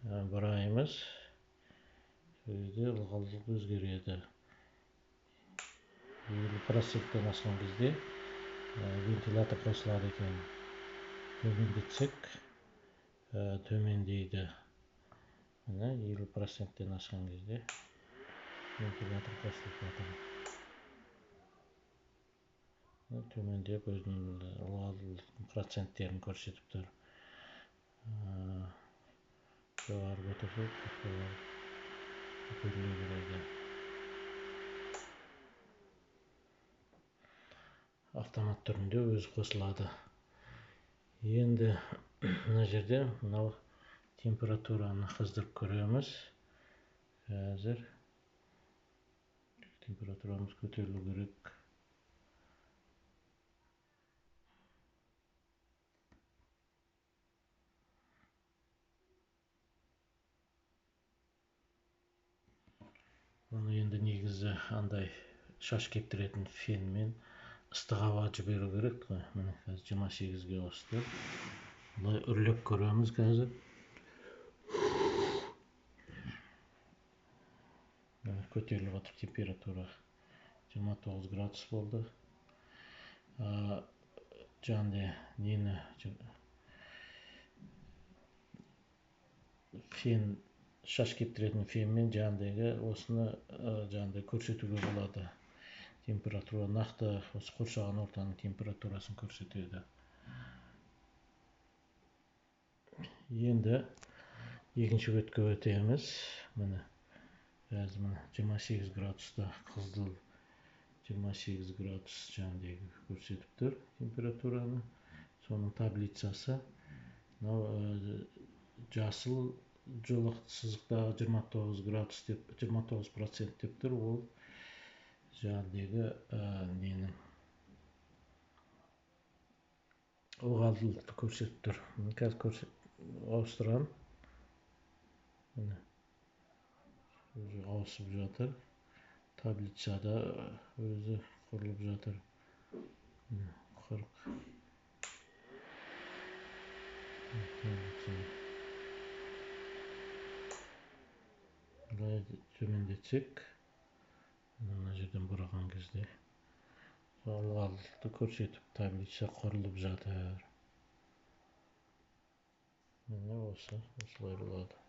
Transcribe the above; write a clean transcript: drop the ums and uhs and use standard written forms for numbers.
Бұраймыз. Сол кезде ылғалдылық өзгереді. 50%-тен асқан кезде вентилятор қосылады екен. Төмендетсек, төмендейді. Міне 50%-тен асқан кезде вентилятор қосылып жатыр. Төмендеп өзінің ылғалдылықтың проценттерін көрсетіп тұр. Жоғары көтерсек, жоғары көтеріле береді. Автомат түрінде өзі қосылады. Енді мына жерде мынау температураны қыздырып көреміз. Қазір температурамыз көтерілу керек. Бұны енді негізі андай шаш кептіретін фенмен ыстық ауа жіберу керек қой. Міне қазір 28-ге ауысты. Былай үрлеп көреміз қазір. Міне көтеріліп жатыр температура. 29 градус болды. Жаңағыдай нені фен, шаш кептіретін фенмен жаңағыдайғы осыны жаңағыдай көрсетуге болады. Температура нақты осы қоршаған ортаның температурасын көрсетеді. Енді екінші бетке өтеміз. Міне қазір міне 28 градуста қызыл 28 градус жаңағыдайғы көрсетіп тұр температураны. Соның таблицасы. Мынау жасыл жолақ сызықтағы 29 градус деп, 29% деп тұр. Ол жаңағыдегі ненің ылғалдылықты көрсетіп тұр. Міне қазір ауыстырамын. Міне өзі ауысып жатыр. Таблицада өзі құрылып жатыр. Міне 40. Таблица. Былай төмендетсек, мына жерден бұраған кезде ылғалдылықты көрсетіп таблица құрылып жатыр. Міне осылай болады.